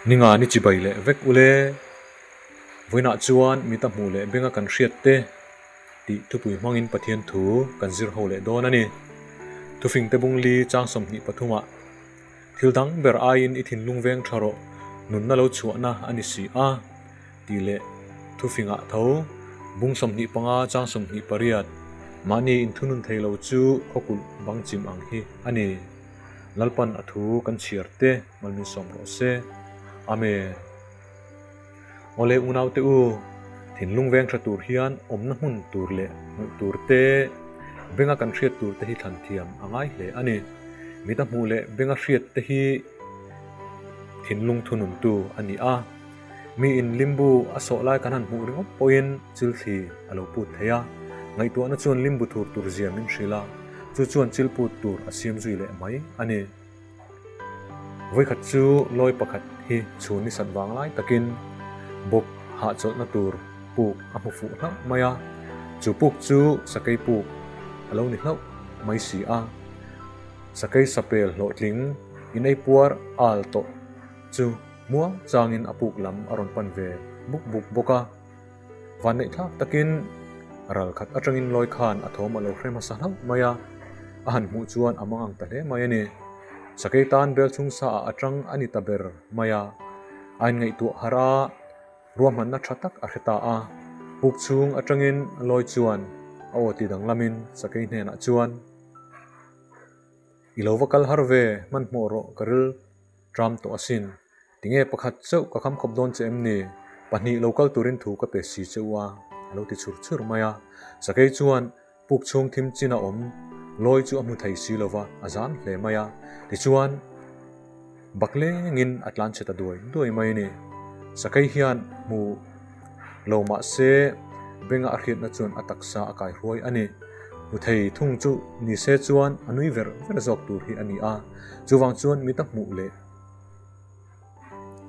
Ninga ni chibai leh vek ule. Vawiinah chuan mita hmuh leh benga kan hriat te tih thupui hmangin Pathian thu kan zir ho leh dawn a ni. Thufingte bungli chang 23 ah thil dang ber aiin i thinlung veng tha rawh, nunna lo chhuahna a ni si a tih leh thufingah tho bung 25 chang 28 mahni inthunun thei lo chu khawkulh bang chim ang hi a ni. Lalpan a thu kan chhiar te mal min sawm rawh se. Amen. Awle unaute u, thinlung veng tha tur hian awmna hmun tur leh hmuh tur te, benga kan hriat tur te hi thlan thiam a ngai hle a ni. Mita hmuh leh benga hriat te hi thinlung thununtu a ni a. Mi in limbu a sawh lai kan han hmuh ringawt pawhin chilthli a lo put thei a. Ngaihtuahna chuan limbu thur tur zia min hrilh a, chu chuan chil put tur a siam zui leh mai a ni. Vawikhat chu lawi pakhat hi chhun ni sat vang lai takin bawp hahchawlhna tur puk a hmu fuh hlauh mai a, chu puk chu sakei puk a lo ni hlauh mai si a. Sakei sapel hlawhtling ineipuar al tawh chu muang changin a puk lam a rawn pan ve buk buk bawk a. Vanneih thlak takin ral khat atangin lawi khan a thawm a lo hre hmasa hlauh mai a, a han hmuh chuan a mang ang ta hle mai a ni. Sakei tan bel chhung sa ah a tang a ni ta ber mai a, a inngaihtuah harh a, ruahmanna tha tak a hre ta a. Puk chhung atangin lawi chuan a aw ti danglamin sakei hnenah chuan, I lo va kal har ve, hmanhmawh rawh ka ril tram tawh asin. Tinge pakhat chauh ka kham khawp dawn che em ni? Pahnih lo kal turin thu ka pe si che u a, a lo ti chhur chhur mai a. Sakei chuan puk chhung thim chin a awm lawi chu a hmu thei si lo va, a zam hle mai a. Tichuan, bak lengin a tlan chhe ta duai duai mai a ni. Sakei hian hmu lo mah se benga a hriatna chuan a taksa a kai hruai a ni. Hmu thei thung chu ni se chuan a nui ver ver zawk tur hi a ni a. Chuvang chuan mita hmuh leh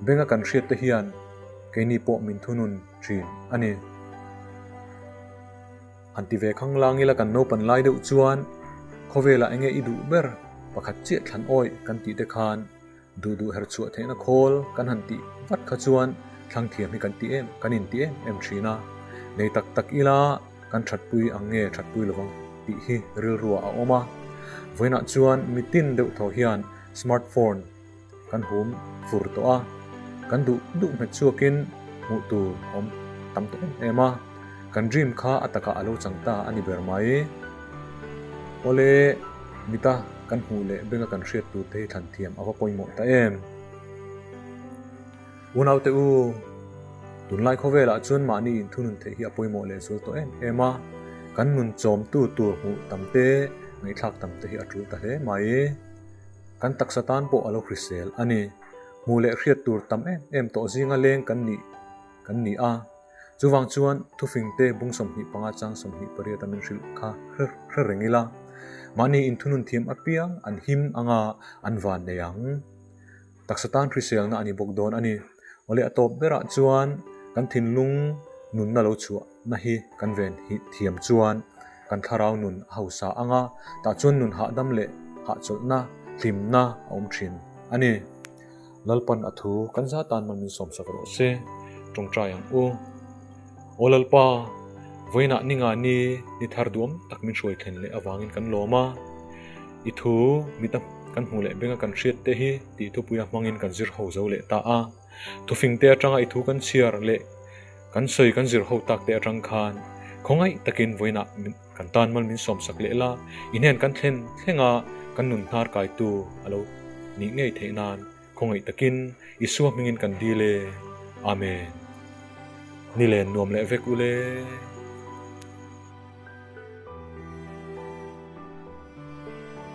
Benga kan hriat te hian keini pawh min thunun thin a ni. Han ti ve khang lang ila kan naupan lai deuh chuan khawvelah enge i duh ber pakhat chiah thlan awih kan tih te khan duh duh her chhuah theihna khawl kan han tih vat kha chuan thlang thiam hi kan ti em kan inti em em thin a. Nei tak tak ila kan thatpui ang nge thatpui lovang tih hi rilruah a awm a. Vawiinah chuan mitin deuh thaw hian smartphone kan hum fur tawh a, kan duh duh hmet chhuakin hmuh tur awm tam tawh em em a, kan dream kha a takah a lo chang ta a ni ber mai. Awle mita kan hmuh leh benga kan hriat tur te hi thlan thiam a va pawimawh ta em. Unaute u, tunlai khawvelah chuan mahni inthunun theih hi a pawimawh lehzual tawh em em a, kan nun chawmtu tur hmuh tam te, ngaihthlak tam te hi a tul ta hle mai. Kan taksa tan pawh a lo hrisel a ni. Hmuh leh hriat tur tam em em tawh zinga leng kan nih kan ni a. Chuvang chuan thufingte bung 25 chang 28 a min hrilh kha hre reng ila. Mahni inthunun thiam apiang an him anga an van nei ang. Taksa tan hriselna a ni bawk dawn a ni. Awle a tawp berah chuan kan thinlung nunna lo chhuahna hi kan ven thiam chuan kan thlarau nun a hausa anga tah chuan nun hahdam leh hahchawlhna, hlimna a awm thin a ni. Lalpan a thu kan za tan man min sawmsak rawh se, tawngtai ang u. Aw Lalpa, vawiinah ninga ni ni thar duam tak min hruai thlen leh avangin kan lawm a. I thu mita kan hmuh leh benga kan hriat te hi tih thupuia hmangin kan zir ho zo leh ta a. Thufingte atanga i thu kan chhiar leh kan sawi kan zir ho tak te atang khan khawngaih takin vawiinah kan tan mal min sawmsak leh la, i hnen kan thlen thlenga kan nun hnar kaitu a lo nih ngei theih nan khawngaih takin Isua hmingin kan dil e. Amen. Ni len nuam leh vek u le.